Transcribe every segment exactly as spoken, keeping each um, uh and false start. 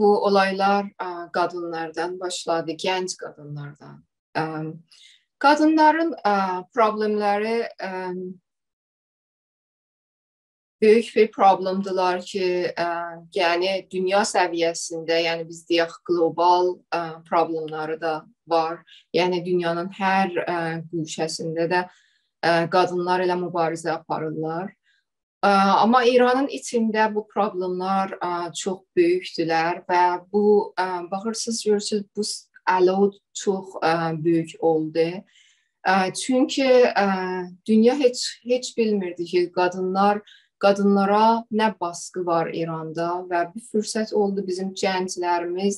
بو اولایلار، ا، قادینلاردان باشلادی، گنج قادینلاردان. ا، قادینلارین، ا، پروبلئملری، ا، بؤیوک بیر پروبلئمدیلر کی، ا، یعنی دونیا سویه‌سینده، یعنی بیز دئیک گلوبال، ا، پروبلئملری ده وار. یعنی دونیانین هر، ا، گوشه‌سینده ده، ا، قادینلار ائله موباریزه آپاریرلار. ا، آمما ایرانین ایچینده بو پروبلئملر، ا، چوخ بؤیوکدولر و بو، ا، باخیرسینیز، گؤرورسونوز، بو س-، الو چوخ، ا، بؤیوک اولدو. ا، چونکی، ا، دونیا هئچ، هئچ بیلمیردی کی، قادینلار، قادینلارا نه باسقی وار ایراندا و بیر فرصت اولدو بیزیم گنجلریمیز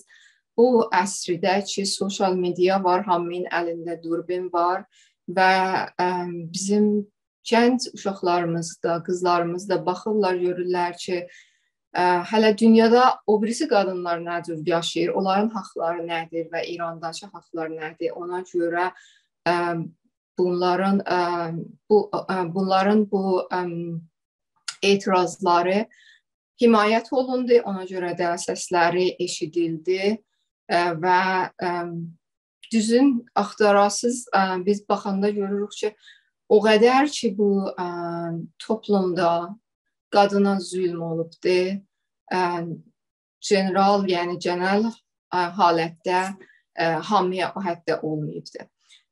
بو عصرده کی، سوسیال مئدیا وار، هامی‌نین الینده دوربین وار و، ا، بیزیم گنج اوشاقلاریمیز دا، قیزلاریمیز دا باخیرلار، گؤرورلر کی، ا، هله دونیادا او بیریسی قادینلار نه جور یاشاییر، اونلارین حاقلاری نه‌دیر و ایرانداکی حاقلار نه‌دیر. اونا گؤره، ا، بونلارین، ا، بو، ا، بونلارین بو، ام، اعتراضلاری حمایت اولوندو، اونا گؤره ده سسلری ائشیدیلدی، ا، و، ام، دوزون آختاراسیز، ا، بیز باخاندا گؤروروک کی، او قدر کی، بو، ا، توپلومدا قادینا ظلم اولوبدو، ا، گئنرال، یعنی گئنل، ا، حالتده، ا، هامییا او حدده اولماییبدی.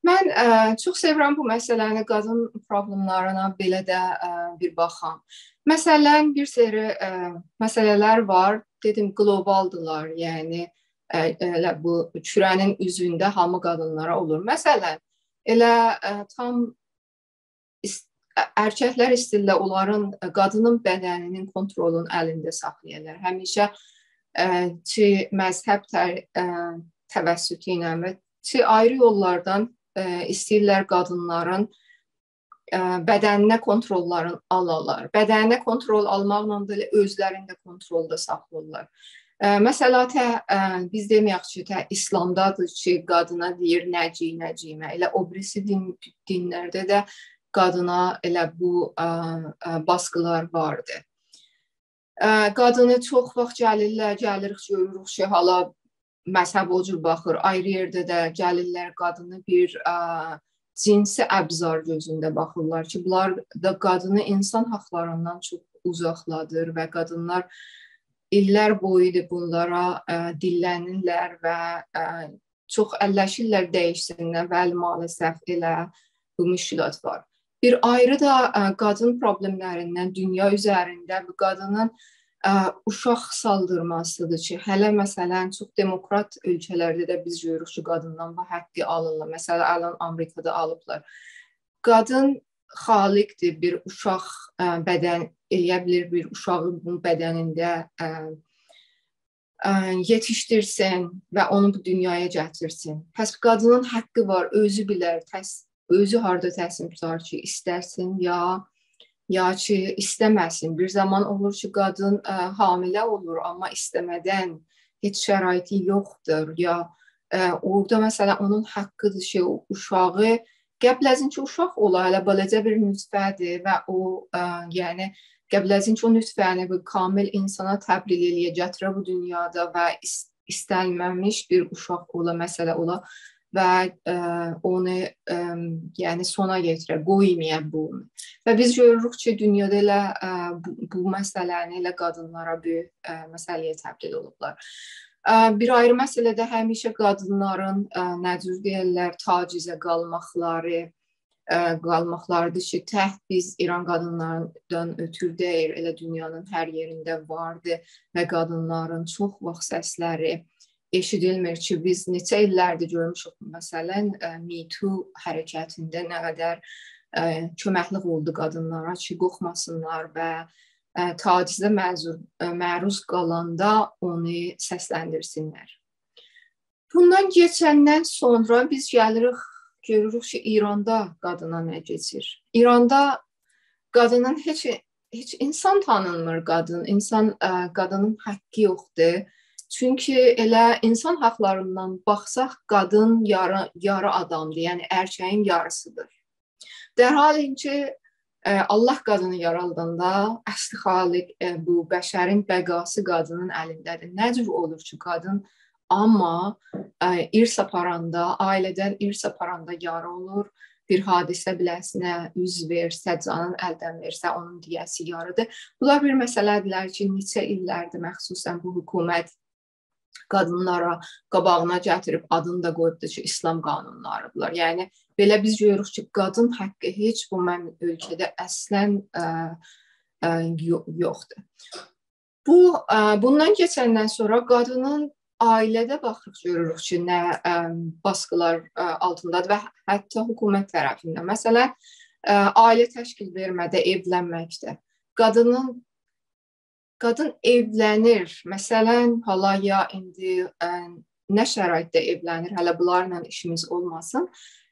من، ا، چوخ سئویرم بو مسئله‌نی، قادین پروبلئملارینا بئله ده، ا، بیر باخام. مثلا، بیر سری، ا، مسئله‌لر وار، دئدیم، گلوبالدیلار، یعنی، ا، ائله بو کوره‌نین اوزونده هامی قادینلارا اولور. مثلا، ائله، ا، تام ایس-، ا-، ارککلر ایسته‌ییرلر اونلارین، ا، قادینین بدنینین کونترولونو الینده ساخلایالار. همیشه، ا، چی مذهب تر-، ا، توسطو ایله و چی آیری یوللاردان، ا، ایسته‌ییرلر قادینلارین، ا، بدنینه کونتروللارین آلالار. بدنینه کونترول آلماقلا دا ائله اؤزلرینی ده کونترولدا ساخلاییرلار. ا، مثلا، ته-، ا، بیز دئمه‌یک کی، ته-، ایسلامدادیر کی، قادینا دئییر، «نه گئی، نه گئیمه.» ائله او بیریسی دین، دینلرده ده قادینا ائله بو، ا، ا، باسقیلار واردی. ا، قادینی چوخ واخت گلیرلر، گلیریک، گؤروروک کی، حالا مذهب او جور باخیر. آیری یئرده ده گلیرلر، قادینی بیر، ا، جنسی ابزار گؤزونده باخیرلار کی، بونلار دا قادینی اینسان حاقلاریندان چوخ اوزاقلادیر و قادینلار ایللر بویودور بونلارا، ا، دیللنیرلر و، ا، چوخ اللشیرلر دییشسینلر، ولی مع‌الاسف ائله بو مشکلات وار. بیر آیری دا، ا، قادین پروبلئملریندن دونیا اوزرینده بو قادینین، ا، اوشاق سالدیرماسیدیر کی، هله، مثلا، چوخ دموکرات اؤلکه‌لرده ده بیز گؤروروک کی، قادیندان بو حاقی آلیرلار. مثلا، الان آمریکادا آلیبلار. قادین خالقدیر، بیر اوشاق، ا، بدن ائلیه بیلیر، بیر اوشاغی بونون بدنینده، ا، ا، یئتیشدیرسین و اونو بو دونیایا گتیرسین. پس قادینین حاقی وار، اؤزو بیلر، تس-، اؤزو هاردا تصمیم توتار کی، ایسته‌سین یا، یا کی، ایسته‌مه‌سین. بیر زامان اولور کی، قادین، ا، حامله اولور، آمما ایسته‌مه‌دن، هئچ شرایطی یوخدور، یا، ا، اورادا، مثلا، اونون حاقیدیر کی، او اوشاغی، قبل از اینکه اوشاق اولا، هله بالاجا بیر نطفه‌دیر و او، ا، یعنی، قبل از اینکه او نطفه‌نی بو کامل اینسانا تبدیل ائلیه، گتیره بو دونیادا و ایس-، ایسته‌نمه‌میش بیر اوشاق اولا، مسئله اولا و، ا، اونو، ا، یعنی سونا یئتیره، قویمایا بو. و بیز گؤروروک کی، دونیادا ائله، ا، بو، بو مسئله‌نی ائله قادینلارا بیر، ا، مسئله‌یه تبدیل اولوبلار. ا، بیر آیری مسئله ده همیشه قادینلارین، ا، نه جور دئیرلر، تعجیزه قالماقلاری، ا، قالماقلاریدیر کی، تک بیز ایران قادینلاریندان اؤتور دئییل، ائله دونیانین هر یئرینده واردی و قادینلارین چوخ واخت سسلری ائشیدیلمیر کی، بیز نئچه ایللردیر گؤرموشوک، مثلا، ا، Me Too حرکتینده نه قدر، ا، کؤمکلیک اولدو قادینلارا کی، قورخماسینلار و، ا، تعجیزه معذور-، ا، معروض قالاندا اونو سسلندیرسینلر. بوندان کئچندن سونرا بیز گلیریک، گؤروروک کی، ایراندا قادینا نه کئچیر. ایراندا قادینین هئچ، هئچ اینسان تانینمیر قادین، اینسان، ا، قادینین حاقی یوخدور. چونکی ائله اینسان حاقلاریندان باخساق، قادین یاری، یاری آدامدیر، یعنی ارکه‌یین یاریسیدیر. در حالی کی، ائ، الله قادینی یاراداندا اصلی خالق، ائ، بو بشرین بقاسی قادینین الینده‌دیر. نه جور اولور کی، قادین، آمما، ائ، ارث آپاراندا، عائله‌دن ارث آپاراندا یاری اولور، بیر حادثه بیله‌سینه اوز وئرسه، جانین الدن وئرسه، اونون دیه‌سی یاریدیر. بونلار بیر مسئله‌دیرلر کی، نئچه ایللردیر مخصوصاً بو حکومت قادینلارا قاباغینا گتیریب آدینی دا قویوبدور کی، ایسلام قانونلاریدیرلار. یعنی، بئله بیز گؤروروک کی، قادین حاققی هئچ بو مم-، اؤلکه‌ده اصلاً، ا، ا، یو-، یوخدور. بو، ا، بوندان کئچندن سونرا قادینین عائله‌ده باخیریق، گؤروروک کی، نه، ا، باسقیلار، ا، آلتیندادیر و حتی حکومت طرفیندن. مثلاً، ا، عائله تشکیل وئرمه‌ده، ائولنمکده. قادینین قادین ائولنیر. مثلاً، حالا یا ایندی، ا، نه شرایطده ائولنیر، هله بونلارلا ایشیمیز اولماسین.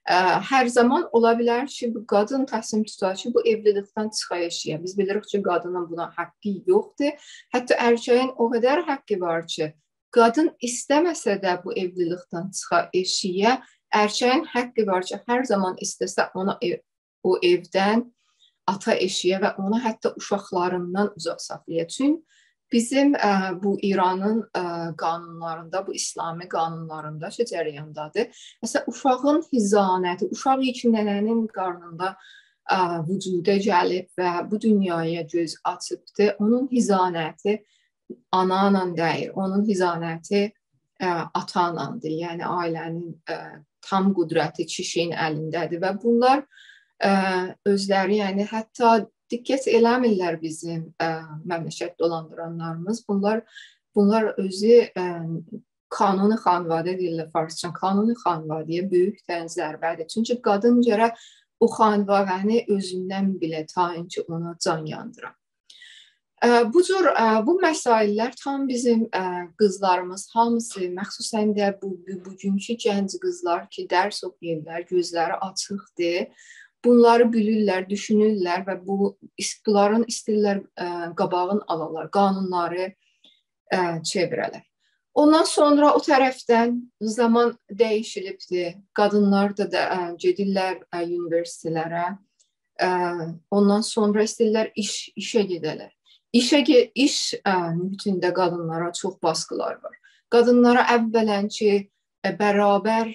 ا، هر زامان اولا بیلر کی، بو قادین تصمیم توتار کی، بو ائولیلیکدن چیخا ائشییه. بیز بیلیریک کی، قادینین بونا حاققی یوخدور. حتی ارکه‌یین او قدر حاققی وار کی، قادین ایسته‌مه‌سه ده بو ائولیلیکدن چیخا ائشییه. ارکه‌یین حاققی وار کی، هر زامان ایسته‌سه اونا ائ-، او ائودن آتا ائشییه و اونو حتی اوشاقلاریندان اوزاق ساخلایا. چون بیزیم، ا، بو ایرانین، ا، قانونلاریندا، بو ایسلامی قانونلاریندا کی، جریاندادیر. مثلاً، اوشاغین حضانتی، اوشاق کی ننه‌نین قارنیندا، ا، وجودا گلیب و بو دونیایا گؤز آچیبدیر، اونون حضانتی آنا ایله دئییل، اونون حضانتی، ا، آتا ایلندیر. یعنی، عائله‌نین، ا، تام قدرتی کیشی‌نین الینده‌دیر و بونلار، ا، اؤزلری، یعنی، حتی دقت ائله‌میرلر بیزیم، ا، مملکت دولاندیرانلاریمیز. بونلار، بونلار اؤزو، ا، کانون خانواده دئییرلر فارسجا، کانون خانواده‌یه بؤیوک ده ضربه‌دیر. چونکی قادین گرک او خانواده‌نی اؤزوندن بیله، تا اینکه اونا جان یاندیرا. ا، بو جور، ا، بو مسئله‌لر تام بیزیم، ا، قیزلاریمیز هامیسی، مخصوصاً ده بو، بو، بوگونکو گنج قیزلار کی، درس اوخویورلار، گؤزلری آچیقدیر. بونلاری بیلیرلر، دوشونورلر و بو، ایس-، بونلارین ایسته‌ییرلر، ا، قاباغین آلالار، قانونلاری، ا، چئویره‌لر. اوندان سونرا او طرفدن زامان دییشیلیبدیر. قادینلار دا، دا، ا، گئدیرلر، ا، اونیوئرسیتئتلره. ا، اوندان سونرا ایسته‌ییرلر ایش، ایشه گئده‌لر. ایشه گئ-، ایش، ا، محیطینده قادینلارا چوخ باسقیلار وار. قادینلارا اولاً کی، ا، برابر،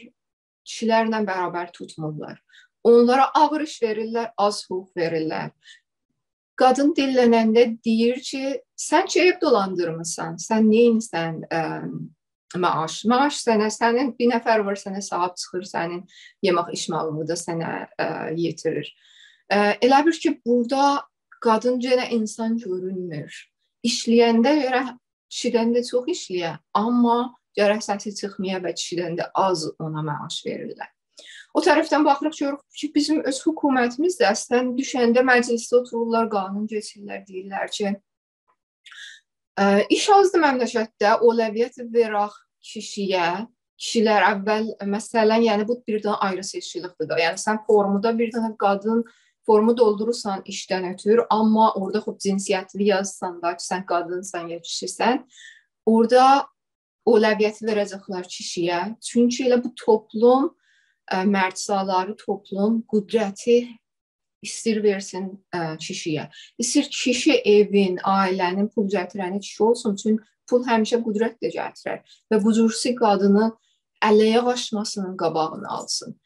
کیشیلرله برابر توتمورلار. اونلارا آغیر ایش وئریرلر، آز حقوق وئریرلر. قادین دیللننده دئییر کی، سن کی ائو دولاندیرمیسان، سن نئینیسن، ا، معاش؟ معاش سنه، سنین بیر نفر وار، سنه صاحیب چیخیر، سنین یئمک ایچمه‌یینی ده سنه، ا، یئتیریر. ا، ائله بیل کی، بورادا قادین یئنه اینسان گؤرونمور. ایشله‌ینده گؤره کیشیدن ده چوخ ایشله‌یه، آمما گرک سسی چیخمایا و کیشیدن ده آز اونا معاش وئریرلر. او طرفدن باخیریق، گؤروروک کی، بیزیم اؤز حکومتیمیز ده اصلاً دوشنده مجلسده اوتورورلار، قانون کئچیریرلر، دئییرلر کی، ا، ایش آزدیر مملکتده، اولویت وئرک کیشییه. کیشیلر اول، مثلاً، یعنی بو بیر دنه آیری سئچکیلیکدیر دا. یعنی سن فورمودا بیر دنه قادین فورمو دولدورورسان ایشدن اؤتور، آمما اورادا خوب جنسیتینی یازسان دا کی، سن قادینسان یا کیشیسن، اورادا اولویتی وئره‌جکلر کیشییه. چونکی ائله بو توپلوم، ا، مردسالاری توپلوم قدرتی ایستیر وئرسین، ا، کیشییه. ایستیر کیشی ائوین، عائله‌نین پول گتیرنی کیشی اولسون، چون پول همیشه قدرت ده گتیرر و بو جورسی قادینی اله‌یه قاچماسینین قاباغینی آلسین.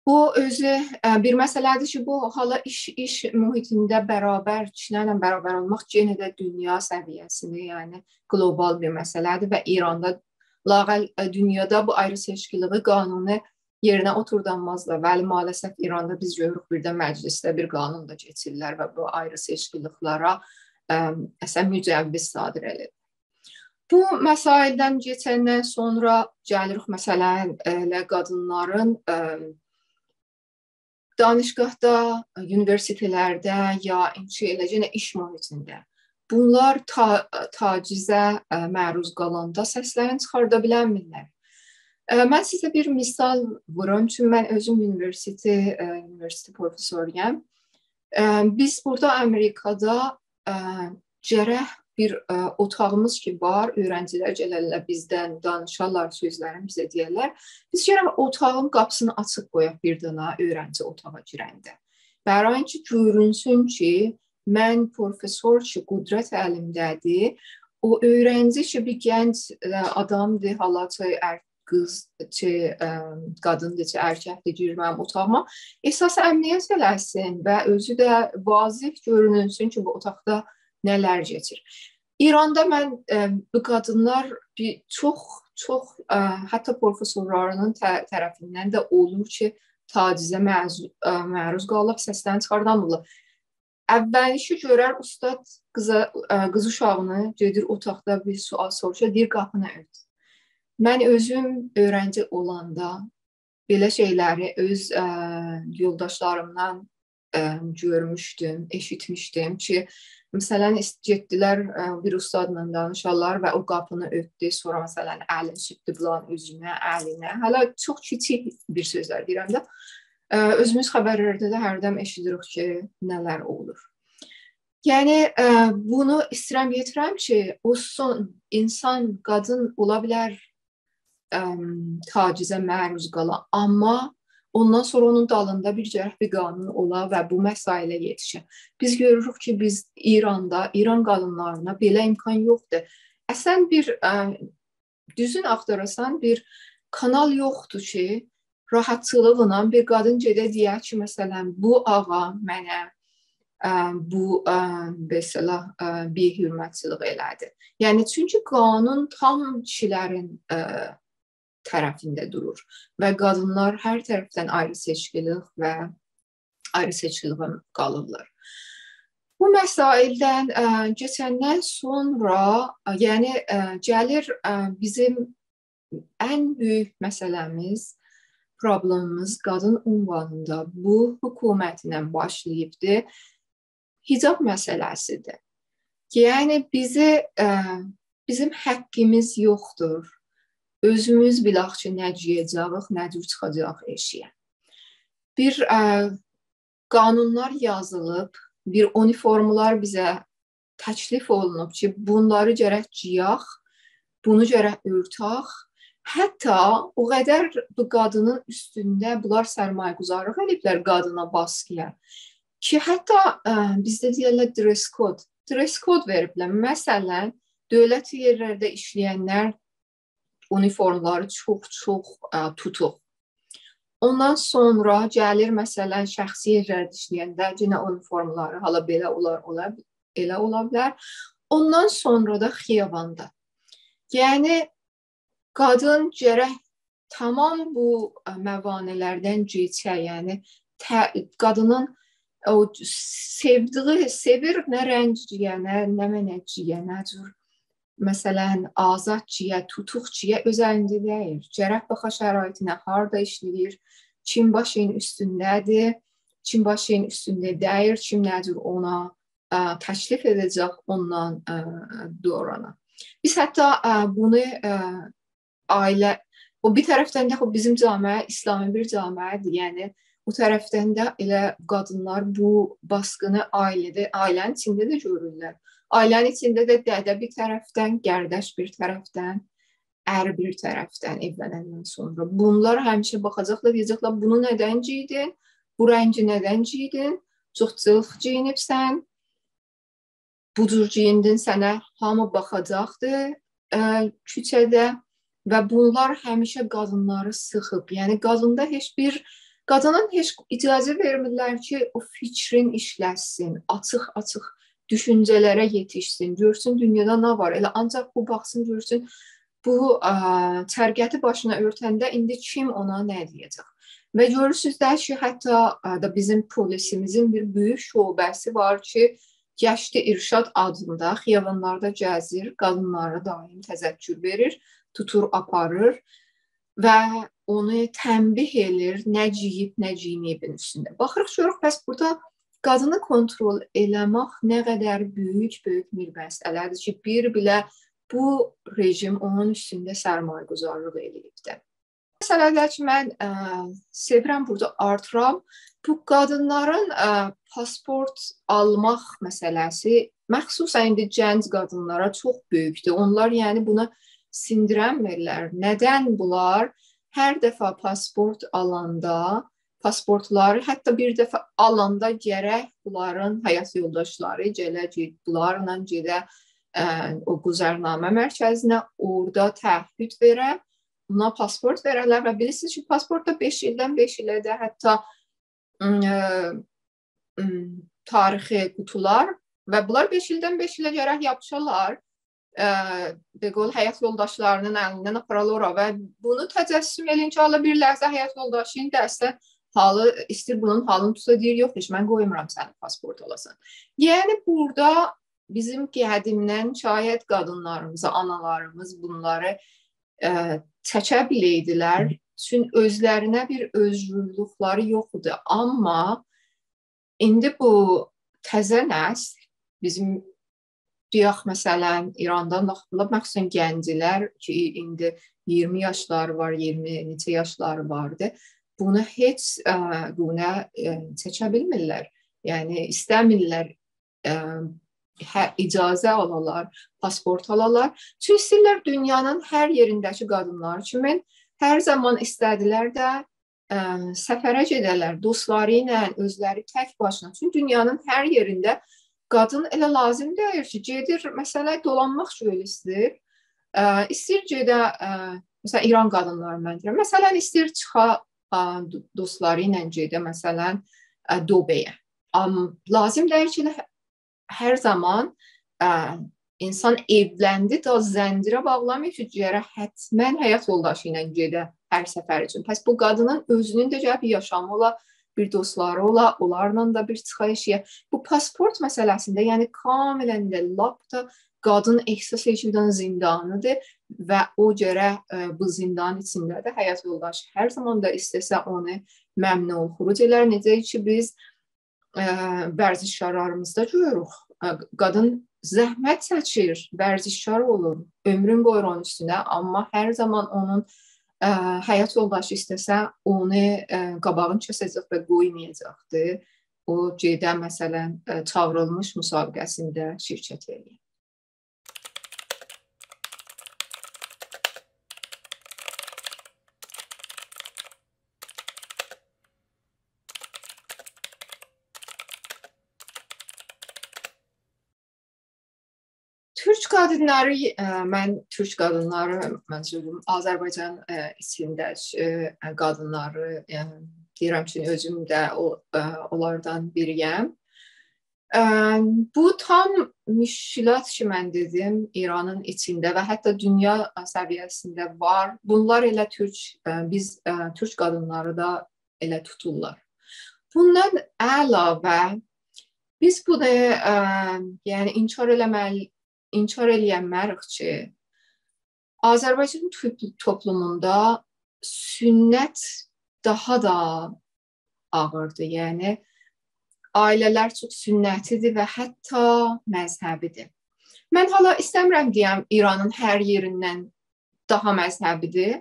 بو اؤزو، ا، بیر مسئله‌دیر کی، بو حالا ایش، ایش محیطینده برابر، کیشیلرله برابر اولماق یئنه ده دونیا سویه‌سینده، یعنی گلوبال بیر مسئله‌دیر و ایراندا لااقل، ا، دونیادا بو آیری سئچکیلیگی قانونی یئرینه اوتوردانمازلار. ولی مع‌الاسف ایراندا بیز گؤروروک، بیر ده مجلسده بیر قانون دا کئچیریرلر و بو آیری سئچکیلیکلره، ا، اصلاً مجوز صادر ائدیر. بو مسئله‌دن کئچندن سونرا گلیریک، مثلاً، ائله قادینلارین، ا، دانشگاهدا، اونیوئرسیتئتلرده یا اینکی ائله یئنه ایش محیطینده بونلار تا-، تعجیزه، ا، معروض قالاندا سسلرینی چیخاردا بیلنمیرلر. ا، من سیزه بیر مثال ووروم، چونکی من اؤزوم اونیوئرسیتئت، ا، اونیوئرسیتئت پروفسورویام. ا، بیز بورادا آمریکادا، ا، گرک بیر، ا، اوتاغیمیز کی وار، اؤیرنجیلر گلرلر بیزدن دانیشارلار، سؤزلرینی بیزه دئیرلر. بیز گرک اوتاغین قاپیسینی آچیق قویاق بیر دنه اؤیرنجی اوتاغا گیرنده. برای اینکه گؤرونسون کی، من پروفسور کی، قدرت الیمده‌دیر، او اؤیرنجی کی، بیر گنج، ائ، آدامدیر، حالا چای ار-، قیز، چی، ائ، قادیندیر، چی، ارککدیر، گیریر منیم اوتاغیما، احساس امنیت ائله‌سین و اؤزو ده واضح گؤرونسون کی، بو اوتاقدا نه‌لر کئچیر. ایراندا من، ائ، بو قادینلار بیر چوخ، چوخ، ائ، حتی پروفسورلارینین طر-، طرفیندن ده اولور کی، تعجیزه معضو-، ائ، معروض قالیب، سسلرینی چیخاردامیرلار. اوّل ایشی گؤرر، اوستاد قیزا، ائ، قیز اوشاغینی گئدیر اوتاقدا بیر سؤال سوروشور، دئییر: «قاپینی اؤرت.» من اؤزوم اؤیرنجی اولاندا بئله شئیلری اؤز، ائ، یولداشلاریمدان، ائ، گؤرموشدوم، ائشیتمیشدیم کی، مثلا، ایس-، گئتدیلر، ائ، بیر اوستادلا دانیشالار و او قاپینی اؤرتدو، سونرا، مثلا، الینی سورتدو بولارین اوزونه، الینه. هله چوخ کیچیک بیر سؤزلر دئییرم ده. ائ، اؤزوموز خبرلرده ده هردن ائشیدیریک کی، نه‌لر اولور. یعنی، ائ، بونو ایسته‌ییرم یئتیرم کی، او سون اینسان، قادین اولا بیلر، ائم، تعجیزه معروض قالا، آمما اوندان سونرا اونون دالیندا بیر گرک بیر قانون اولا و بو مسائله یئتیشه. بیز گؤروروک کی، بیز ایراندا، ایران قادینلارینا بئله امکان یوخدور. اصلا بیر، ائ، دوزون آختاراسان، بیر کانال یوخدور کی، راحتچیلیغینا بیر قادین گئده دئیه کی، مثلا، بو آغا منه، ائ، بو، ائ، مثلا، ائ، بی‌حرمتچیلیک ائله‌دی. یعنی، چونکی قانون تام کیشیلرین، ائ، طرفینده دورور و قادینلار هر طرفدن آیری سئچکیلیک و آیری سئچکیلیگه قالیرلار. بو مسائلدن، ائ، کئچندن سونرا، ائ، یعنی، ائ، گلیر، ائ، بیزیم ان بؤیوک مسئله‌میز، پروبلئمیمیز قادین عنوانیندا بو حکومتله باشلاییبدی. حجاب مسئله‌سیدیر. یعنی بیزی، ائ، بیزیم حقیمیز یوخدور. اؤزوموز بیلک کی، نه گئیه‌جه‌ییک، نه جور چیخاجاغیق ائشیگه. بیر، ائ، قانونلار یازیلیب، بیر اونیفورملار بیزه تکلیف اولونوب کی، بونلاری گرک گئیک، بونو گرک اؤرتک. حتی او قدر بو قادینین اوستونده بونلار سرمایه‌گذارلیق ائدیبلر قادینا باسقییا کی، حتی، ائ، بیزده دئیرلر dress code. Dress code وئریبلر. مثلا، دؤولت یئرلرده ایشله‌ینلر اونیفورملاری چوخ، چوخ، ائ، توتوق. اوندان سونرا گلیر، مثلا، شخصی یئرلرده ایشله‌ینده یئنه اونیفورملاری، حالا بئله اولار، اولا، ائله اولا بیلر. اوندان سونرا دا خیاباندا. یعنی، قادین گرک تمام بو، ائ، موانع‌لردن کئچه، یعنی، ته-، قادینین او سئودیگی، سئویر نه رنگ گئیه، نه، نه منه گئیه، نه جور، مثلا، آزاد گئیه، توتوق گئیه، اؤز الینده دئییل. گرک باخا شرایطینه، هاردا ایشله‌ییر، کیم باشین اوستونده‌دیر، کیم باشین اوستونده دئییل، کیم نه جور اونا، ائ، تکلیف ائده‌جک، اوندان، ائ، دورانا. بیز حتی، ائ، بونو، ائ، عائله، او بیر طرفدن ده، خوب، بیزیم جامعه ایسلامی بیر جامعه‌دیر. یعنی، او طرفدن ده ائله قادینلار بو باسقینی عائله‌ده، عائله‌نین ایچینده ده گؤرورلر. عائله‌نین ایچینده ده دده بیر طرفدن، قارداش بیر طرفدن، ار بیر طرفدن ائولنندن سونرا. بونلار همیشه باخاجاقلار، دئیه‌جکلر: «بونو ندن گئیدین؟ بو رنگی ندن گئیدین؟ چوخ جیلیق گئیینیبسن.» بو جور گئییندین، سنه هامی باخاجاقدی، ائ، کوچه‌ده و بونلار همیشه قادینلاری سیخیب. یعنی، قادیندا هئچ بیر، قادینا هئچ اجازه وئرمیرلر کی، او فیکرین ایشله‌سین، آچیق-آچیق دوشونجه‌لره یئتیشسین، گؤرسون دونیادا نه وار. ائله آنجاق بو باخسین، گؤرسون بو، ائ، چرقتی باشینا اؤرتنده ایندی کیم اونا نه دئیه‌جک؟ و گؤرورسونوز ده کی، حتی، ائ، دا بیزیم پلیسیمیزین بیر بؤیوک شعبه‌سی وار کی، گشت ارشاد آدیندا خیابانلاردا گزیر، قادینلارا دائم تذکر وئریر، توتور، آپاریر و اونو تنبیه ائلیر، نه گئییب، نه گئیمه‌ییبین اوستونده. باخیریق، گؤروروک، بس بورادا قادینی کنترل ائله‌مک نه قدر بؤیوک، بؤیوک بیر مسئله‌دیر کی، بیر بیله بو رژیم اونون اوستونده سرمایه‌گذارلیق ائله‌ییبدیر. مسئله ده کی، من، ائ، سئویرم بورادا آرتیرام. بو قادینلارین، ائ، پاسپورت آلماق مسئله‌سی، مخصوصا ایندی گنج قادینلارا چوخ بؤیوکدور. اونلار، یعنی، بونا سیندیرنمیرلر. ندن بونلار هر دفعه پاسپورت آلاندا پاسپورتلاری حتی بیر دفعه آلاندا گرک بونلارین حیات یولداشلاری گله گئد-، بونلارلا گئده، ائ، او گذرنامه مرکزینه، اورادا تعهد وئره، بونا پاسپورت وئره‌لر و بیلیرسینیز کی، پاسپورت دا بئش ایلدن بئش ایله ده حتی، م، ائ، م، تاریخی قوتولار و بونلار بئش ایلدن بئش ایله گرک یاپیشالار. ائ، به قول حیات یولداشلاری‌نین الیندن آپارالار اورا و بونو تجسم ائله‌یین کی، حالا بیر لحظه حیات یولداشینین دا اصلاً حالی، ایسته‌ییر بونون حالینی توتا، دئییر: «یوخ، هئچ من قویمورام سنین پاسپورت آلاسان.» یعنی بورادا بیزیم قدیمدن شاید قادینلاریمیز، آنالاریمیز بونلاری، ائ، چکه بیلئیدیلر. چون اؤزلرینه بیر اؤزگورلوکلری یوخ ایدی. آمما ایندی بو تزه نسل، بیزیم، دئیک، مثلاً، ایراندان باخیبلار، مخصوصاً گنجلر کی، ایندی اییرمی یاشلاری وار، اییرمی نئچه یاشلاری واردی، بونو هئچ، ائ، بونا، ائ، چکه بیلمیرلر. یعنی، ایسته‌میرلر، ائ، هه، اجازه آلالار، پاسپورت آلالار. چونکی ایسته‌ییرلر دونیانین هر یئرینده‌کی قادینلار کیمی هر زامان ایسته‌دیلر ده، ائ، سفره گئده‌لر، دوستلاری ایله، اؤزلری تک باشینا. چونکی دونیانین هر یئرینده قادین ائله لازیم دئییل کی، گئدیر، مثلاً، دولانماق اوچون ائله ایسته‌ییر. ائ، ایسته‌ییر گئده، ائ، مثلاً، ایران قادینلاری من دئییرم. مثلاً، ایسته‌ییر چیخا، ائ، دو-، دوستلاری ایله گئده، مثلاً، ائ، دوبه‌یه. آم، لازیم دئییل کی، ائله هر زامان، ائ، اینسان ائولندی دا زنجیره باغلاماییب کی، گرک حتماً حیات یولداشی ایله گئده هر سفر اوچون. پس بو قادینین اؤزونون ده گرک بیر یاشامی اولا، بیر دوستلاری اولا، اونلارلا دا بیر چیخا ائشییه. بو پاسپورت مسئله‌سینده، یعنی کاملاً ده لاپ دا قادین احساس ائدیر کی، بیر دنه زندانی‌دیر و او گرک، ائ، بو زندانین ایچینده ده حیات یولداشی هر زامان دا ایسته‌سه اونو ممنوع خروج ائلر. نئجه کی، بیز ائ، ورزشکارلاریمیزدا گؤروروک. ائ، قادین زحمت چکیر، ورزشکار اولور، عؤمرون قویور اونون اوستونه، آمما هر زامان اونون، ائ، حیات یولداشی ایسته‌سه، اونو، ائ، قاباغینی کسه‌جک و قویمایاجاقدیر او گئده، مثلاً، ائ، چاغیریلمیش مسابقه‌سینده شرکت ائله‌یه. تورک قادینلاری، ائ، من تورک قادینلاری، منظوروم، آذربایجان، ائ، ایچینده، ائ، قادینلاری، ائ، دئییرم کی، اؤزوم ده او، ائ، اونلاردان بیری‌یم. ائ، بو تام مشکلات کی، من دئدیم، ایرانین ایچینده و حتی دونیا سویه‌سینده وار. بونلار ائله تورک، ائ، بیز، ائ، تورک قادینلاری دا ائله توتورلار. بوندان علاوه، بیز بونو، ائ، یعنی، انکار ائله‌مه‌لی، انکار ائلیه‌نمه‌ریک کی، آذربایجان توپ-، توپلوموندا سنت داها دا آغیردیر. یعنی، عائله‌لر چوخ سنتی‌دیر و حتی مذهبی‌دیر. من حالا ایسته‌میرم دئیم، ایرانین هر یئریندن داها مذهبی‌دیر.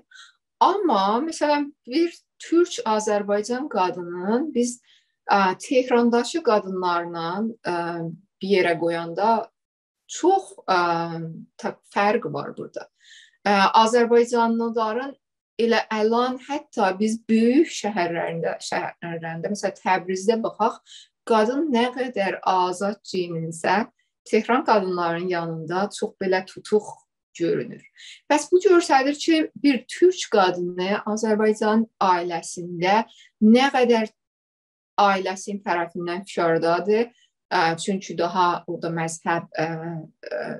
آمما، مثلاً، بیر تورک آذربایجان قادینین بیز، ائ، تهرانداکی قادینلارلا، ائ، بیر یئره قویاندا چوخ، ائ، تا-، فرق وار بورادا. ائ، آذربایجانلیلارین ائله الان حتی بیز بؤیوک شهرلرینده، شهرلرینده، مثلاً، تبریزده باخاق، قادین نه قدر آزاد گئیینیرسه، تهران قادینلارین یانیندا چوخ بئله توتوق گؤرونور. پس بو گؤستریر کی، بیر تورک قادینی آذربایجان عائله‌سینده نه قدر عائله‌سینین طرفیندن فشاردادیر. ائ، چونکی داها اورادا مذهب، ائ، ائ،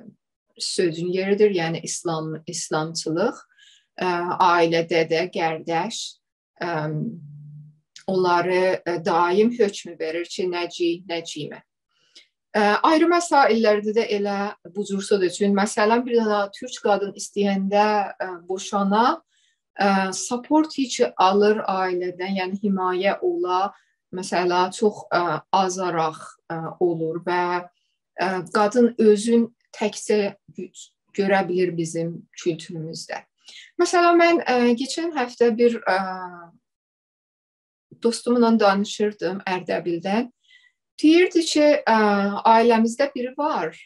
سؤزون یئری‌دیر، یعنی ایسلام، ایسلامچیلیق. ائ، عائله، دده، قارداش، ائ، اونلاری، ائ، دائم حکم وئریر کی، نه گئی، نه گئیمه. ائ، آیری مسائل‌لرده ده ائله بو جور سؤزو اوچون، مثلاً، بیر دنه تورک قادین ایسته‌ینده، ائ، بوشانا، ائ، support هئچ آلیر عائله‌دن، یعنی حمایه اولا، مثلاً، چوخ، ائ، آزاراق، ائ، اولور و، ائ، قادین اؤزون تکجه گو-، گؤره بیلیر بیزیم کولتوروموزده. مثلاً، من، ائ، کئچن هفته بیر، ائ، دوستوملا دانیشیردیم اردبیلدن. دئییردی کی، ائ، عائله‌میزده بیری وار.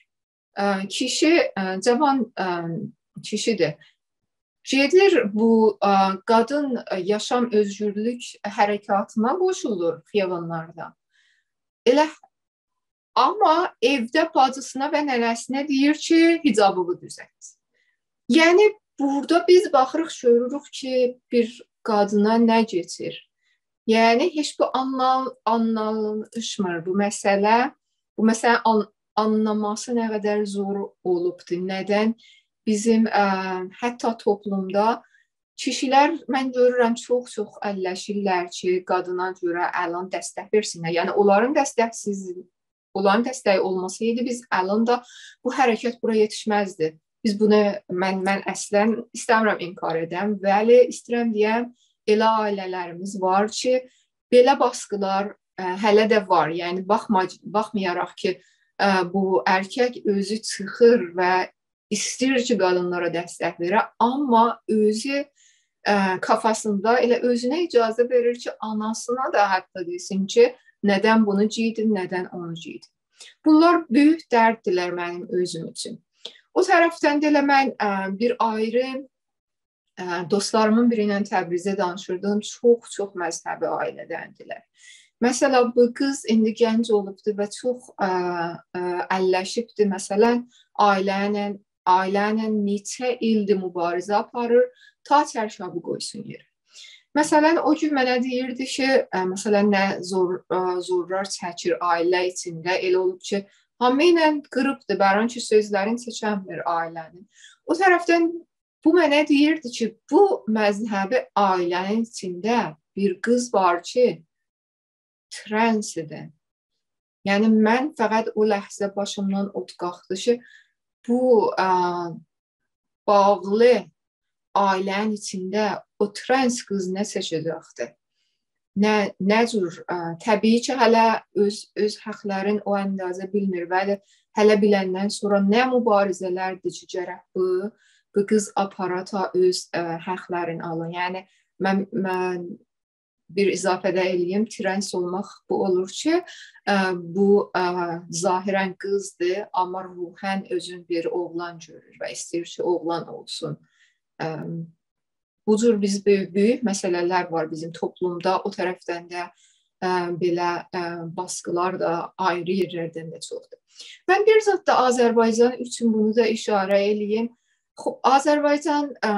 ائ، کیشی، ائ، جاوان، ائ، کیشی‌دیر. گئدیر بو، ا، قادین، ا، یاشام اؤزگورلوک حرکاتینا قوشولور خیابانلاردا. ائله، آمما ائوده باجیسینا و ننه‌سینه دئییر کی، حجابینی دوزلت. یعنی، بورادا بیز باخیریق، گؤروروک کی، بیر قادینا نه کئچیر. یعنی، هئچ بو آنلان-، آنلانیشمیر بو مسئله. بو مسئله آن-، آنلاماسی نه قدر زور اولوبدور. ندن بیزیم، ا، حتی توپلومدا کیشیلر، من گؤرورم، چوخ-چوخ اللشیرلر کی، قادینا گؤره الان دستک وئرسینلر. یعنی، اونلارین دستکسیز-، اونلارین دستگی اولماسایدی، بیز الان دا بو حرکت بورا یئتیشمزدی. بیز بونو، من، من اصلاً ایسته‌میرم انکار ائدم، ولی ایسته‌ییرم دئیم، ائله عائله‌لریمیز وار کی، بئله باسقیلار، ا، هله ده وار. یعنی، باخما-، باخمایاراق کی، ا، بو ارکک اؤزو چیخیر و ایسته‌ییر کی، قادینلارا دستک وئره، آمما اؤزو، ا، کافاسیندا ائله اؤزونه اجازه وئریر کی، آناسینا دا حتی دئسین کی، ندن بونو گئیدین، ندن اونو گئیدین. بونلار بؤیوک درددیرلر منیم اؤزوم اوچون. او طرفدن ده ائله من، ا، بیر آیری، ا، دوستلاریمین بیری ایله تبریزده دانیشیردیم، چوخ-چوخ مذهبی عائله‌دندیلر. مثلا، بو قیز ایندی گنج اولوبدو و چوخ، ا، ا، اللشیبدی. مثلا، عائله ایله، عائله ایله نئچه ایلدیر مبارزه آپاریر، تا چرشابی قویسون یئره. مثلا، او گون منه دئییردی کی، ا، مثلا، نه زور، ا، زورلار چکیر عائله ایچینده، ائله اولوب کی، هامی ایله قیریبدی، بران کی، سؤزلرین چکمیر عائله‌نین. او طرفدن بو منه دئییردی کی، بو مذهبی عائله‌نین ایچینده بیر قیز وار کی، ترنس‌دیر. یعنی، من فقط او لحظه باشیمدان اوت قالخدی کی، بو، ا، باغلی عائله‌نین ایچینده او ترنس قیز نه چکه‌جکدی؟ نه، نه جور، ا، طبیعی کی، هله اؤز، اؤز حقلرین او اندازه بیلمیر، ولی هله بیلندن سونرا نه مبارزه‌لردیر کی، گرک بو، بو قیز آپارا تا اؤز، ا، حقلرینی آلا. یعنی، من، من بیر اضافه ده ائله‌ییم، ترنس اولماق بو اولور کی، ا، بو، ا، ظاهراً قیزدیر، آمما روحاً اؤزون بیر اوغلان گؤرور و ایسته‌ییر کی، اوغلان اولسون. ا، بو جور بیز بؤیوک، بؤیوک مسئله‌لر وار بیزیم توپلومدا. او طرفدن ده، ا، بئله، ا، باسقیلار دا آیری یئرلردن ده چوخدور. من بیر زاد دا آذربایجان اوچون بونو دا اشاره ائله‌ییم. خوب، آذربایجان، ا،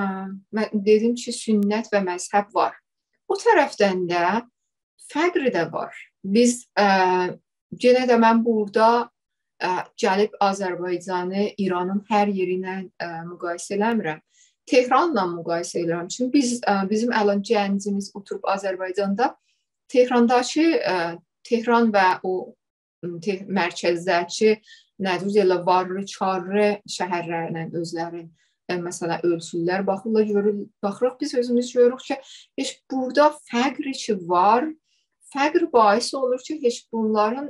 من دئدیم کی، سنت و مذهب وار. او طرفدن ده فقر ده وار. بیز، ا، یئنه ده من بورادا، ا، گلیب آذربایجانی ایرانین هر یئری ایله، ا، مقایسه ائله‌میرم. تهرانلا مقایسه ائله‌ییرم. چونکی بیز، ا، بیزیم الان گنجیمیز اوتوروب آذربایجاندا، تهرانداکی، ا، تهران و او، م، ته-، مرکزده‌کی، نه دئییرلر، وارلی، چارلی شهرلرله اؤزلرین، ا، مثلا، اؤلچورلر، باخیرلار، گؤرور، باخیریق، بیز اؤزوموز گؤروروک کی، هئچ بورادا فقر کی وار، فقر باعث اولور کی، هئچ بونلارین،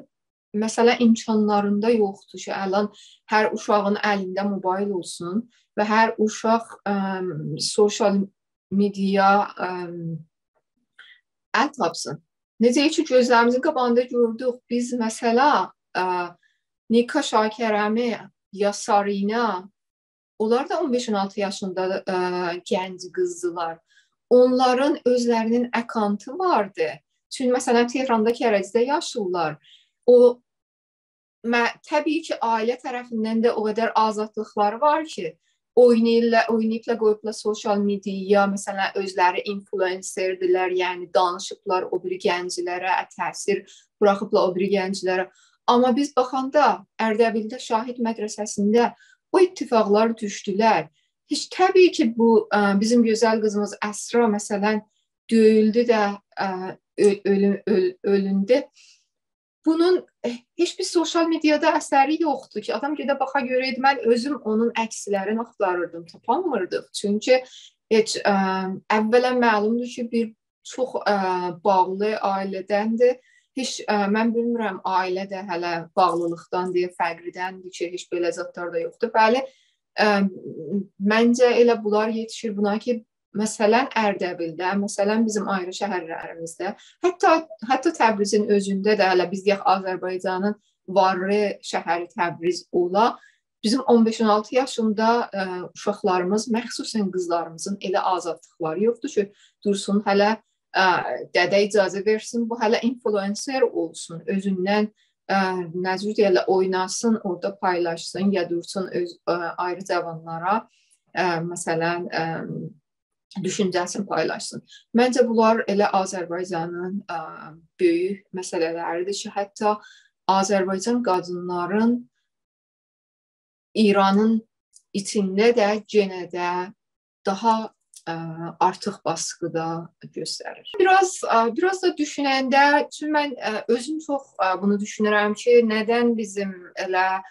مثلا، امکانلاریندا یوخدور کی، الان هر اوشاغین الینده موبایل اولسون و هر اوشاق، ام، سوشال مئدیایا، ام، ال تاپسین. نئجه کی، گؤزلریمیزین قاباغیندا گؤردوک، بیز، مثلا، ا، نیکا شاکرمی، یا سارینا، اونلار دا اون بئش اون آلتی یاشیندا، ا، گنج قیزدیلار. اونلارین اؤزلرینین اکانتی واردی. چونکی، مثلا، تهراندا، کرجده یاشاییرلار. او، مه-، طبیعی کی، عائله طرفیندن ده او قدر آزادلیقلاری وار کی، اویناییرلار، اویناییبلار، قویوبلار سوشال مئدیایا، مثلا، اؤزلری اینفلوئنسردیلر، یعنی دانیشیبلار او بیری گنجلره، تأثیر بوراخیبلار او بیری گنجلره. آمما بیز باخاندا اردبیلده شاهید مدرسه‌سینده او اتفاقلار دوشدولر. هئچ، طبیعی کی، بو، ا، بیزیم گؤزل قیزیمیز اسرا، مثلا، دؤیولدو ده، ا، اؤ-، اؤلو-، اؤل-، اؤلوندو. بونون، ائ، هئچ بیر سوشال مئدیادا اثری یوخدور کی، آدام گئده باخا گؤره‌یدی. من اؤزوم اونون عکسلرینی آختاریردیم، تاپانمیردیق. چونکی هئچ، ا، اولا معلومدور کی، بیر چوخ، ا، باغلی عائله‌دندیر. هئچ، ا، من بیلمیرم، عائله ده هله باغلیلیقدان دئیه فقردندیر کی، هئچ بئله زادلار دا یوخدور. بلی، ا، منجه ائله بونلار یئتیشیر بونا کی، مثلا، اردبیلده، مثلا، بیزیم آیری شهرلریمیزده، حتی، حتی تبریزین اؤزونده ده، هله بیز دئیک، آذربایجانین وارلی شهری تبریز اولا، بیزیم اون بئش اون آلتی یاشیندا، ائ، اوشاقلاریمیز، مخصوصاً قیزلاریمیزین ائله آزادلیقلاری یوخدور کی، دورسون هله، ائ، دده اجازه وئرسین، بو هله اینفلوئنسر اولسون، اؤزوندن، ائ، نه جور دئیرلر، اویناسین، اورادا پایلاشسین، یا دورسون اؤز، ائ، آیری جاوانلارا، ائ، مثلاً، ائ، دوشونجه‌سینی پایلاشسین. منجه، بونلار ائله آذربایجانین، ائ، بؤیوک مسئله‌لریدیر کی، حتی آذربایجان قادینلارین ایرانین ایچینده ده، یئنه ده داها، ائ، آرتیق باسقیدا گؤستریر. بیر آز، ائ، بیر آز دا دوشوننده، چونکی من، ائ، اؤزوم چوخ، ائ، بونو دوشونورم کی، ندن بیزیم ائله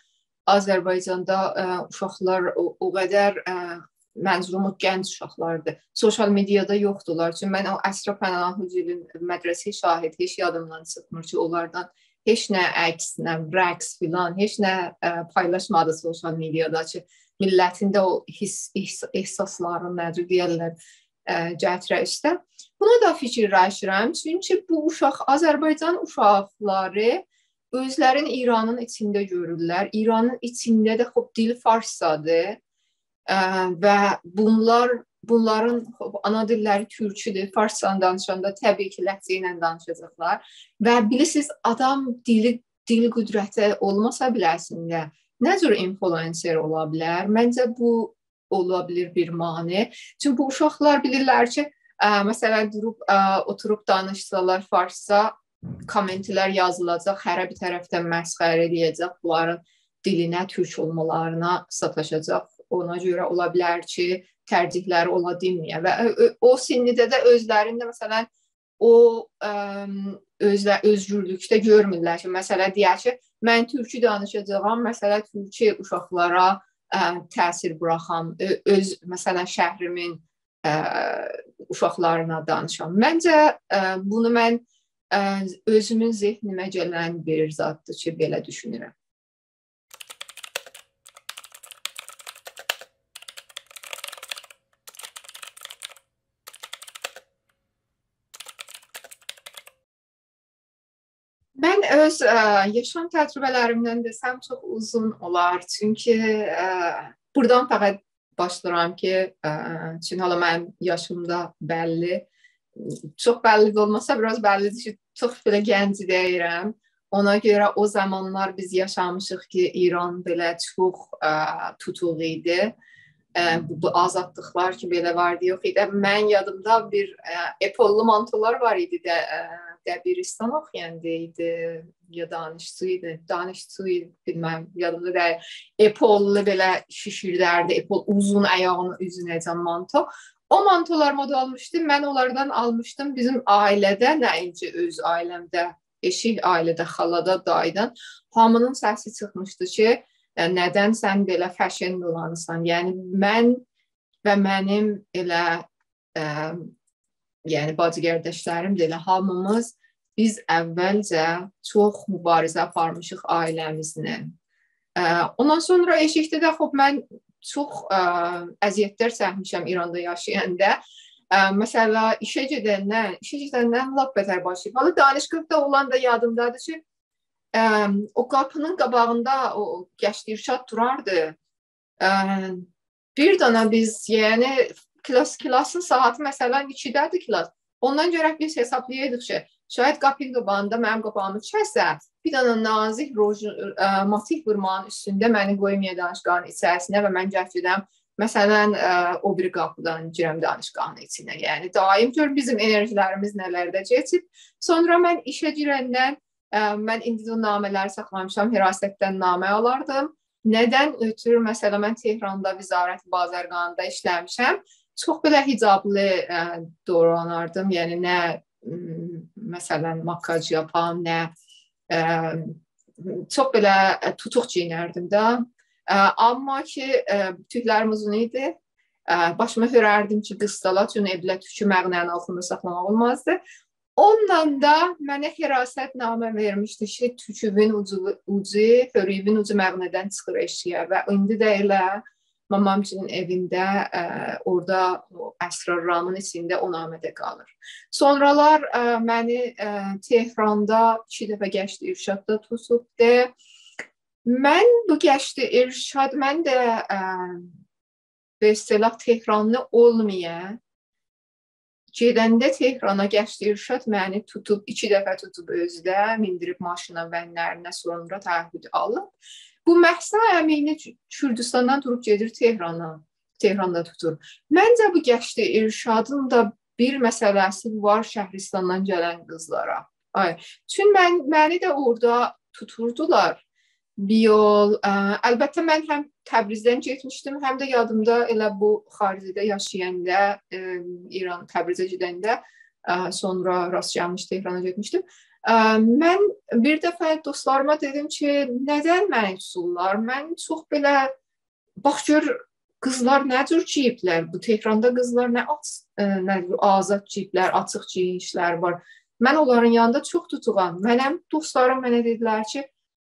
آذربایجاندا، ائ، اوشاقلار او، او قدر، ائ، منظوروم او گنج اوشاقلاردیر. سوسیال مئدیادا یوخدورلار. چونکی من او اسرا پناهی‌گیلین مدرسه‌ی شاهد هئچ یادیمدان چیخمیر کی، اونلاردان هئچ نه عکس، نه رقص فلان، هئچ نه، ائ، پایلاشمادی سوسیال مئدیادا کی، میللتین ده او حیس، احس-، احساسلارین، نه جور دئیرلر، ائ، گتیره اوسته. بونا دا فیکیرلشیرم، چونکی بو اوشاق، آذربایجان اوشاقلاری اؤزلرین ایرانین ایچینده گؤرورلر. ایرانین ایچینده ده، خوب، دیل فارسجادیر. ائ، و بونلار، بونلارین، خوب، آنا دیللری تورکودور. فارسجا دانیشاندا طبیعی کی، لهجه ایله دانیشاجاقلار. و بیلیرسینیز، آدام دیلی، دیل قدرتی اولماسا بیله‌سینده نه جور اینفلوئنسر اولا بیلر؟ منجه، بو اولا بیلیر بیر مانع. چونکی بو اوشاقلار بیلیرلر کی، ائ، مثلاً، دوروب، ائ، اوتوروب دانیشسالار فارسجا، کامنتلر یازیلاجاق، هره بیر طرفدن مسخره ائله‌یه‌جک، بونلارین دیلینه، تورک اولمالارینا ساتاشاجاق. اونا گؤره اولا بیلر کی، ترجیحلری اولا دینمه‌یه. و او، او، او سنّیده ده اؤزلرینده، مثلاً، او، ام، اؤزله-، اؤزگورلوکده گؤرمورلر کی، مثلاً، دئیک کی، من تورکو دانیشاجاغام، مثلاً، تورکو اوشاقلارا، ا، تأثیر بوراخام، اؤ-، اؤز، مثلاً، شهریمین، ا، اوشاقلارینا دانیشام. منجه، ا، بونو من، ا، اؤزومون ذهنیمه گلن بیر زاددیر کی، بئله دوشونورم. من اؤز، ا، یاشام تجربه‌لریمدن دئسم، چوخ اوزون اولار. چونکی، ا، بورادان فقط باشلاییرام کی، ا، چونکی حالا منیم یاشیم دا بللی. چوخ بللی ده اولماسا، بیر آز بللی‌دیر کی، چوخ بئله گنج دئییرم. اونا گؤره او زامانلار بیز یاشامیشیق کی، ایران بئله چوخ، ا، توتوق ایدی. ا، بو، بو آزادلیقلار کی، بئله واردی، یوخ ایدی. من یادیمدا بیر، ا، اپوللو مانتولار وار ایدی ده، ا، دبیرستان اوخویاندا ایدی، یا دانشجو ایدی، دانشجو ایدی، بیلمم، یادیمدا دئییل. اپوللو بئله شیشیردردی، اپول اوزون آیاغینین اوزونه‌جن مانتو. او مانتولار مودا اولموشدو، من اونلاردان آلمیشدیم. بیزیم عائله‌ده، نه اینجه اؤز عائله‌مده، ائشیک عائله‌ده، خالادا، داییدان هامی‌نین سسی چیخمیشدی کی، ا، ندن سن بئله فشن دولانیرسان؟ یعنی، من و منیم ائله، ا، یعنی، باجی قارداشلاریم دا ائله هامیمیز، بیز اولجه چوخ موباریزه آپارمیشیق عائله‌میزله. ا، اوندان سونرا ائشیکده ده، خوب، من چوخ، ا، اذیتلر چکمیشم ایراندا یاشایاندا. ا، مثلا، ایشه گئدندن، ایشه گئدندن لاپ بتر باشلاییب. حالا دانشگاهدا اولاندا یادیمدادیر کی، ا، او قاپی‌نین قاباغیندا او گشت ارشاد دوراردی. ا، بیر دنه بیز، یعنی، کلاس، کلاسین ساعاتی، مثلا، ایکیده‌دیر کلاس. اوندان گرک بیز حسابلایایدیق کی، شاید قاپی‌نین قاباغیندا منیم قاباغیمی کسه، بیر دنه نازیک روژ، ا، ماتیک وورمانین اوستونده منی قویمایا دانشگاهین ایچریسینه و من گرک گئدم، مثلا، ا، او بیری قاپیدان گیرم دانشگاهین ایچینه. یعنی، دائم گؤر بیزیم انرژی‌لریمیز نه‌لرده کئچیب. سونرا من ایشه گیرندن، ا، من ایندی ده او نامه‌لری ساخلامیشام، حراستدن نامه آلاردیم. ندن اؤترو، مثلا، من تهراندا وزارت بازرگانی‌دا ایشله‌میشم. چوخ بئله حجابلی، ا، دولاناردیم. یعنی نه، م، مثلا، ماکیاژ یاپام، نه، ا، چوخ بئله، ا، توتوق گئیینردیم ده. ا، آمما کی، ا، توکلریم اوزون ایدی. ا، باشیمی هؤرردیم کی، قیسسالار، چونکی ائوده توکو مقنعه‌نین آلتیندا ساخلاماق اولمازدی. اوندان دا منه حراست نامه وئرمیشدی کی، توکووون اوجو، اوجو، هؤرویوون اوجو مقنعه‌دن چیخیر ائشییه و ایندی ده ائله مامام‌گیلین ائوینده، ا، اورادا او اسراررامین ایچینده او نامه ده قالیر. سونرالار، ا، منی، ا، تهراندا ایکی دفعه گشت ارشاددا توتوبدو. من بو گشت ارشاد، من ده، اه، به اصطلاح تهرانلی اولمایا، گئدنده تهرانا گشت ارشاد منی توتوب، ایکی دفعه توتوب اؤزو ده، میندیریب ماشینا، ونلرینه، سونرا تعهد آلیب. بو مهسا امینی کوردوستاندان دوروب گئدیر تهرانا، تهراندا توتور. منجه بو گشت ارشادین دا بیر مسئله‌سی وار شهرستاندان گلن قیزلارا. آی، چون من، منی ده اورادا توتوردولار. بیر یول، اه، البته من هم تبریزدن گئتمیشدیم، هم ده یادیمدا ائله بو خارجده یاشایاندا، اه، ایران، تبریزه گئدنده، اه، سونرا راست گلمیش تهرانا گئتمیشدیم. اه، من بیر دفعه دوستلاریما دئدیم کی، ندن منی توتورلار؟ من چوخ بئله، باخ گؤر، قیزلار نه جور گئییبلر، بو تهراندا قیزلار نه آچ-، اه، نه جور آزاد گئییبلر، آچیق گئیینیشلر وار. من اونلارین یانیندا چوخ توتوغام. منیم دوستلاریم منه دئدیلر کی،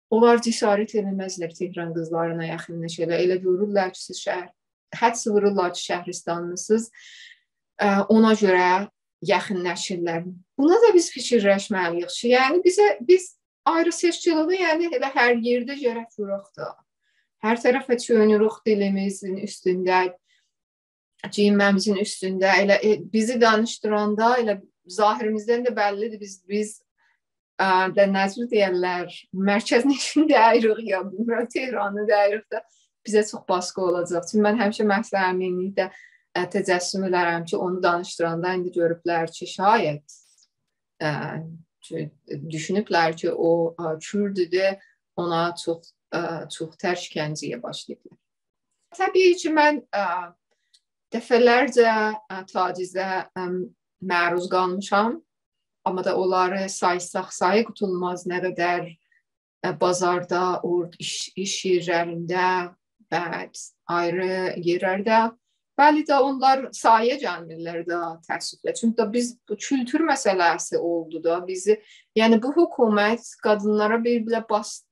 اونلار جسارت ائله‌مزلر تهران قیزلارینا یاخینلاشالار. ائله گؤرورلر کی، سیز شهر، حدس وورورلار کی، شهرستانلیسینیز، اه، اونا گؤره یاخینلاشیرلار. بونا دا بیز فیکیرلشمه‌لی‌ییک کی، یعنی بیزه، بیز آیری‌سئچکیلیگی، یعنی ائله هر یئرده گرک ووراق دا. هر طرفه چؤنوروک دیلیمیزین اوستونده، گئیینمه‌میزین اوستونده، ائله، ائ، بیزی دانیشدیراندا ائله ظاهریمیزدن ده بللی‌دیر. بیز، بیز، اه، ده نه جور دئیرلر، مرکزنشین دئییریک یا، بیلمیرم، تهرانلی دئییریک ده، بیزه چوخ باسقی اولاجاق. چونکی من همیشه مهسا امینی ده، اه، تجسم ائدرم کی، اونو دانیشدیراندا ایندی گؤروبلر کی، شاید، اه، چو-، دوشونوبلر کی، او، اه، کورددور، اونا چوخ، اه، چوخ ترس ایشکنجه‌یه باشلاییبلار. طبیعی کی، من، اه، دفعه‌لرجه، اه، تعجیزه، اه، معروض قالمیشام. آمما دا اونلاری سایساق سایی قوتولماز، نه قدر، اه، بازاردا، اورد ایش، ایش یئرلرینده و آیری یئرلرده. بلی ده، اونلار سایه گلمیرلر ده، تأسفله. چونکی ده بیز، بو کولتور مسئله‌سی اولدو دا بیزی، یعنی بو حکومت قادینلارا بیر بئله باس-،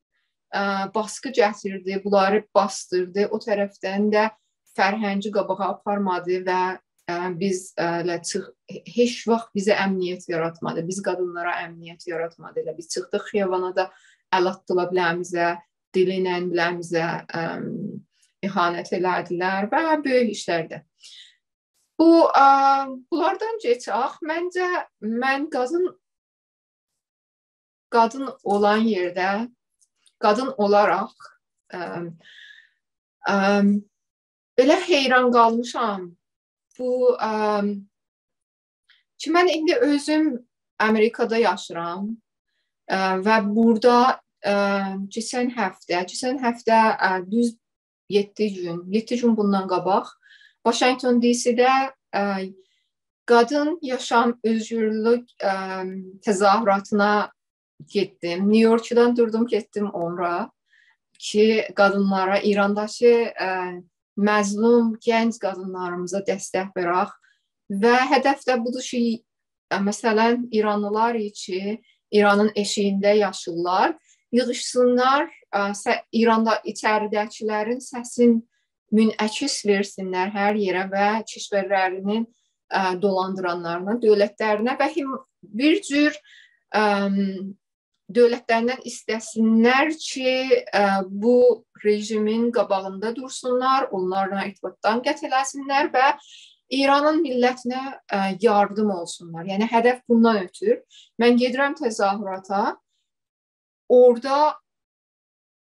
اه، باسقی گتیردی، بونلاری باسدیردی. او طرفدن ده فرهنگی قاباغا آپارمادی و، اه، بیز، اه، ائله چیخ-، هئچ واخت بیزه امنیت یاراتمادی. بیز قادینلارا امنیت یاراتمادی. ائله بیز چیخدیق خیابانا دا، ال آتدیلار بیله‌میزه، دیلی ایله بیله‌میزه، ام، اهانت ائله‌دیلر و بؤیوک ایشلر ده. بو، اه، بونلاردان کئچک. منجه، من قادین، قادین اولان یئرده، قادین اولاراق، ام، ام، ائله حیران قالمیشام. بو، ام، کی، من ایندی اؤزوم آمریکادا یاشیرام، اه، و بورادا، اه، کئچن هفته، کئچن هفته، اه، دوز یئددی گون، یئددی گون بوندان قاباق واشینگتون دی سی‌ده، اه، قادین یاشام اؤزگورلوک، اه، تظاهراتینا گئتدیم. نیویورکدان دوردوم، گئتدیم اورا کی، قادینلارا، ایرانداکی، اه، مظلوم گنج قادینلاریمیزا دستک وئرک. و هدف ده بودور کی، اه، مثلا، ایرانلیلار کی، ایرانین ائشیگینده یاشاییرلار، ییغیشسینلار، اه، سه-، ایراندا ایچریده‌کیلرین سسین منعکس وئرسینلر هر یئره و کشورلرینین، اه، دولاندیرانلارینا، دؤولتلرینه و هم بیر جور، ام، دؤولتلریندن ایسته‌سینلر کی، اه، بو رژیمین قاباغیندا دورسونلار، اونلارلا ارتباطدان قطع ائله‌سینلر و ایرانین میللتینه، اه، یاردیم اولسونلار. یعنی، هدف بوندان اؤتور. من گئدیرم تظاهراتا، اورادا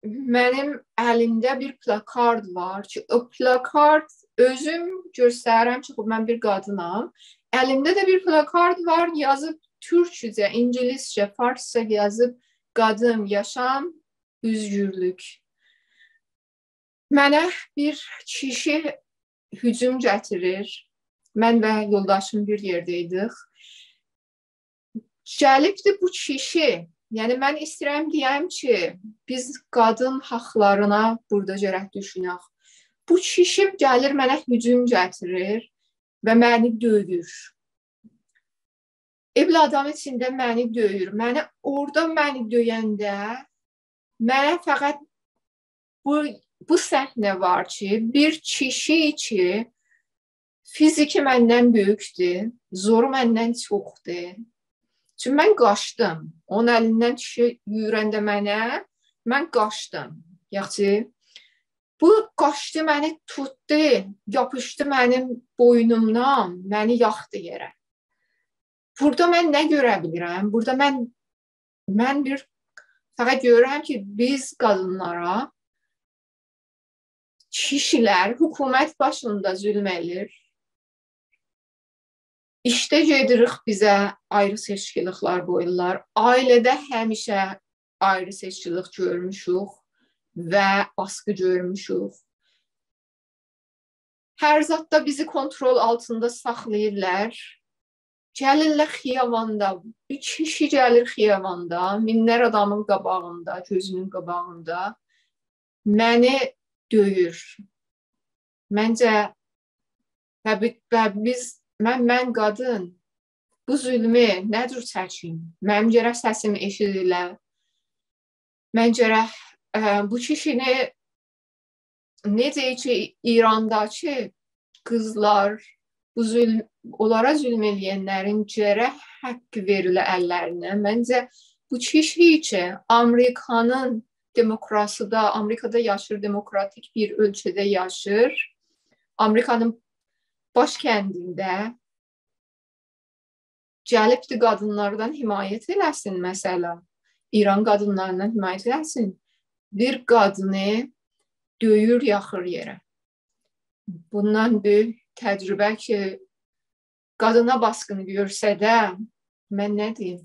منیم الیمده بیر پلاکارد وار کی، او پلاکارد، اؤزوم گؤستریرم کی، خوب، من بیر قادینام. الیمده ده بیر پلاکارد وار، یازیب تورکجه، اینگیلیسجه، فارسجا یازیب: «قادین، یاشام، اؤزگورلوک.» منه بیر کیشی هجوم گتیریر. من و یولداشیم بیر یئرده‌یدیک. گلیبدی بو کیشی. یعنی، من ایسته‌ییرم دئیم کی، بیز قادین حاقلارینا بورادا گرک دوشونک. بو کیشی گلیر، منه هجوم گتیریر و منی دؤیور. ائوله آدام ایچینده منی دؤیور. منی اورادا، منی دؤینده منه فقط بو، بو صحنه وار کی، بیر کیشی کی، فیزیکی مندن بؤیوکدور، زورو مندن چوخدور. چونکی من قاچدیم. اونون الیندن کیشی یورنده منه، من قاچدیم. یاخشی، بو قاچدی، منی توتدو، یاپیشدی منیم بوینومدان، منی یاخدی یئره. بورادا من نه گؤره بیلیرم؟ بورادا من، من بیر فقط گؤرورم کی، بیز قادینلارا کیشیلر، حکومت باشیندا ظلم ائله‌ییر. ایشده گئدیریک، بیزه آیری سئچکیلیکلر قویورلار. عائله‌ده همیشه آیری سئچکیلیک گؤرموشوک و باسقی گؤرموشوک. هر زاددا بیزی کنترل آلتیندا ساخلاییرلار. گلیرلر خیاباندا، بیر کیشی گلیر خیاباندا، مینلر آدامین قاباغیندا، گؤزونون قاباغیندا منی دؤیور. منجه، و بی-، و بیز، من، من قادین، بو ظلمو نه جور چکیم؟ منیم گرک سسیم ائشیدیله. من گرک، ائ، بو کیشینی، نئجه کی، ایرانداکی قیزلار، بو ظلم، اونلارا ظلم ائله‌ینلرین گرک حاققی وئریله اللرینه. منجه، بو کیشی کی، آمریکانین دموکراسی‌ده، آمریکادا یاشیر، دموکراتیک بیر اؤلکه‌ده یاشیر، آمریکانین باشکندینده گلیبدی قادینلاردان حمایت ائله‌سین، مثلا، ایران قادینلاریندان حمایت ائله‌سین. بیر قادینی دؤیور، یاخیر یئره. بوندان بؤیوک تجربه کی، قادینا باسقینی گؤرسه ده، من نه دئییم؟